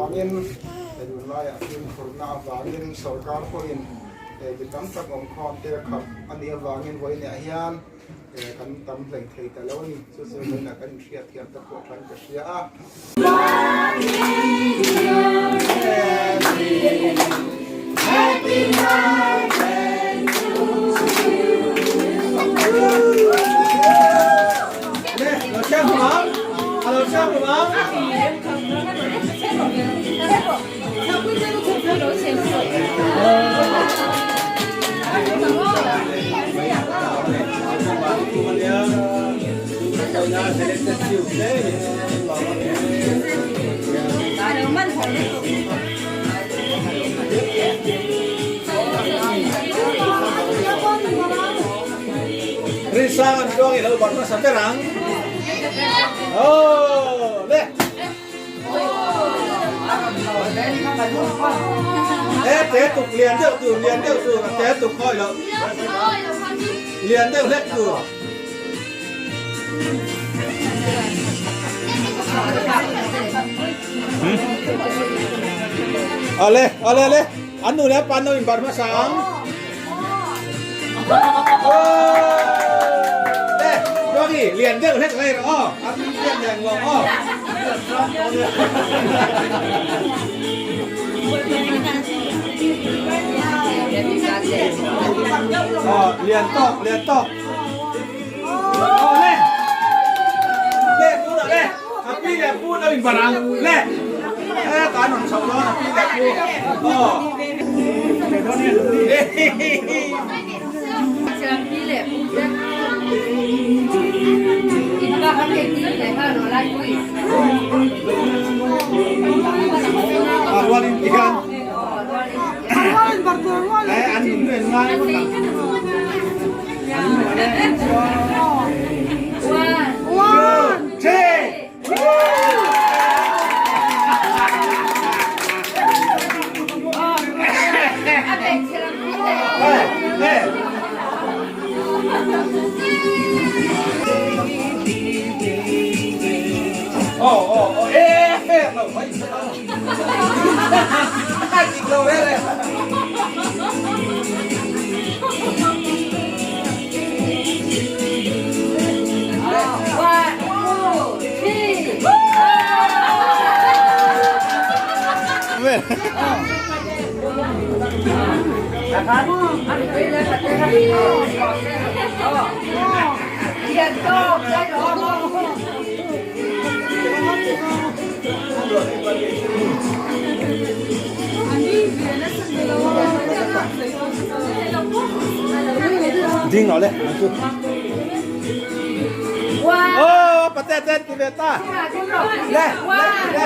avangin tunlaiah fimkhurna avangin sorkar pawhin mi tam tak awmkhawm te khap a nih avangin vawiinah hian kan tam hlei thei ta lo a ni. Chu chu vawiinah kan inhriat thiam ta pawh than ka hria a. Rinsang an tluang i lo bar hmasa ber ang. Oh, le. E te tuk lian deuh tur, lian deuh tur, a te tuk khawi lo. Lian deuh hlek tur. Ale, ale, ale. An nu le pa no in bar hmasa ang. Le, Doggy, lian deuh hlek lai rawh aw. An lian leng lo aw. Aw, lian tawk, lian tawk. Aw, le. Le, tunah le. A pi leh pu no in bar ang. Le. E, kan rawn chho dawn a pi leh pu. Aw. A rualin tikhan. E, an nun en ngai ngawt ang. One, two, three. Oh, oh, oh, eh, eh, lo, mai, dik lo reng reng. Ding lo le chu. Oh, pate ten ti ve ta. Le, le, le.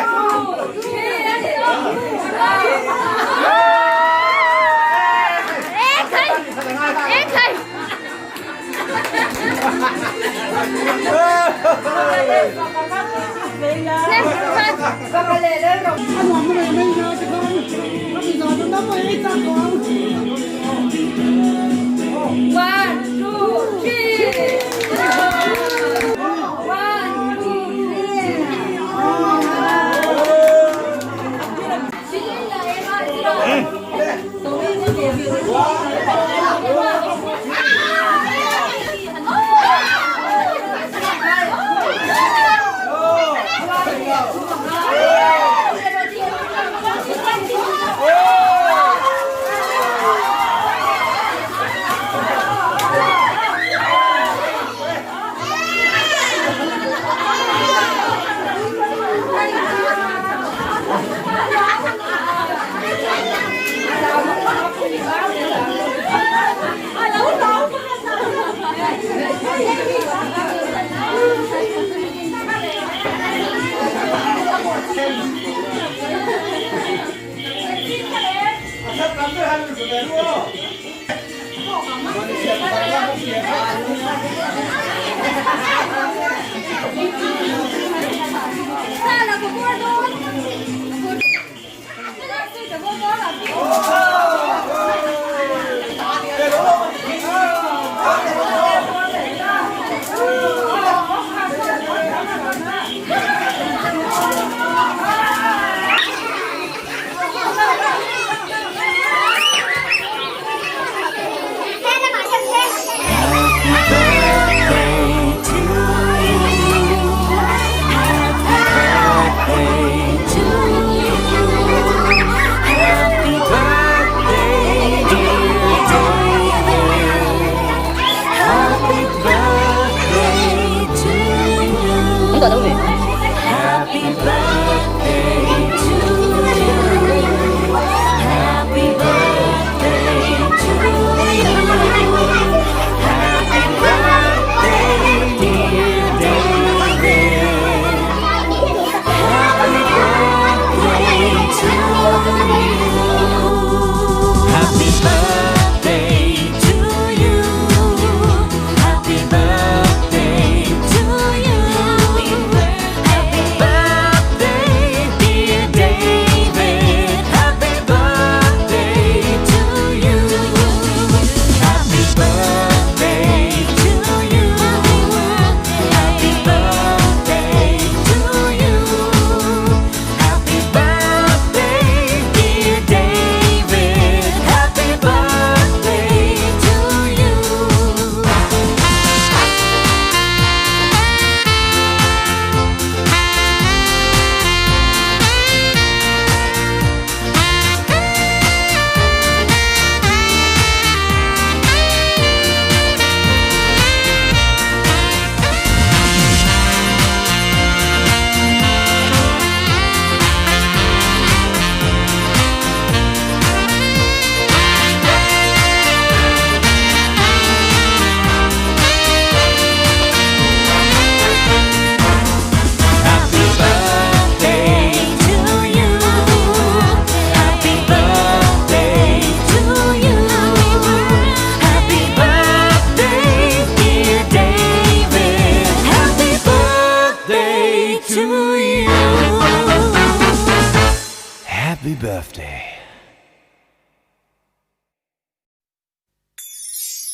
birthday.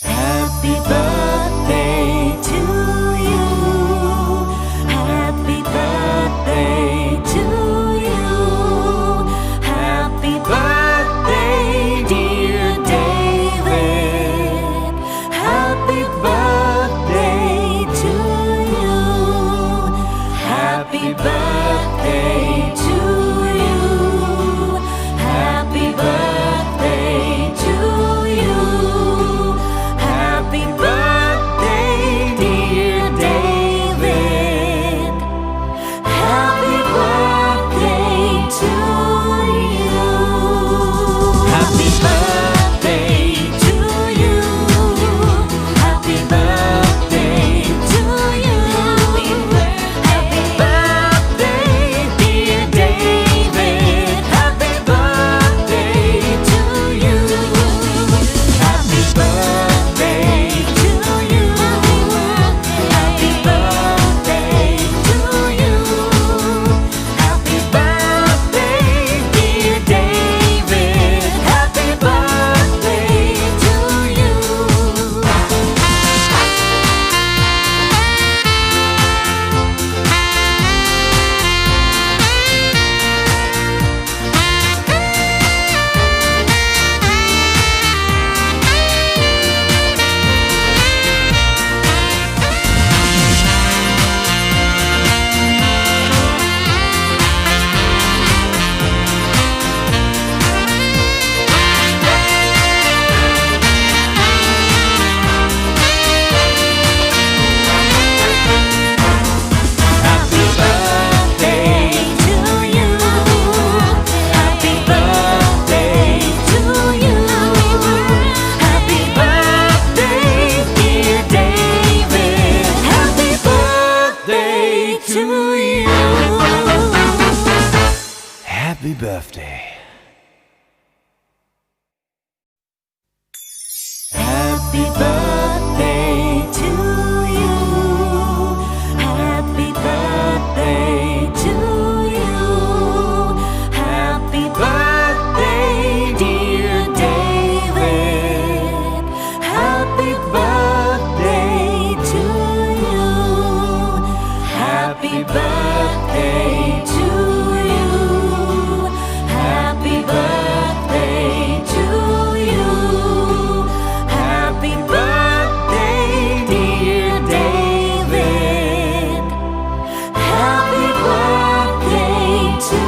Happy birthday to you. Happy birthday to you. Happy birthday, dear David. Happy birthday to you. Happy birthday to you. Happy birthday to you. Happy birthday, dear David. Happy birthday to you. Happy birthday to you. Happy birthday to you. Happy birthday, dear David. Happy birthday to you. Happy birthday to you. Happy birthday to you. Happy birthday, dear David. Happy birthday to you. Happy birthday to you. Happy birthday to you. Happy birthday, dear David. Happy birthday to you. Happy birthday. Happy birthday to you. Happy birthday to you. Happy birthday, dear David. Happy birthday to you. Happy birthday to you. Happy birthday to you. Happy birthday, dear David. Happy birthday to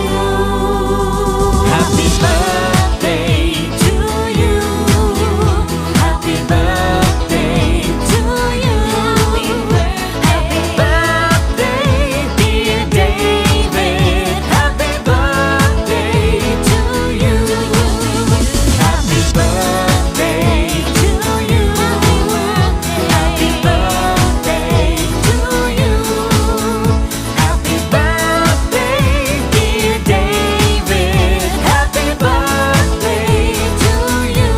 you. Happy birthday to you. Happy birthday to you. Happy birthday, dear David. Happy birthday to you. Happy birthday to you. Happy birthday to you. Happy birthday, dear David. Happy birthday to you.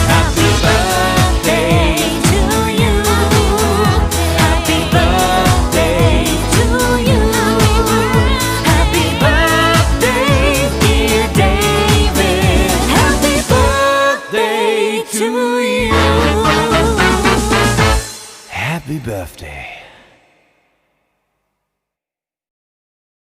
Happy birthday to you. Happy birthday to you. Happy birthday, dear David. Happy birthday to you. Happy birthday.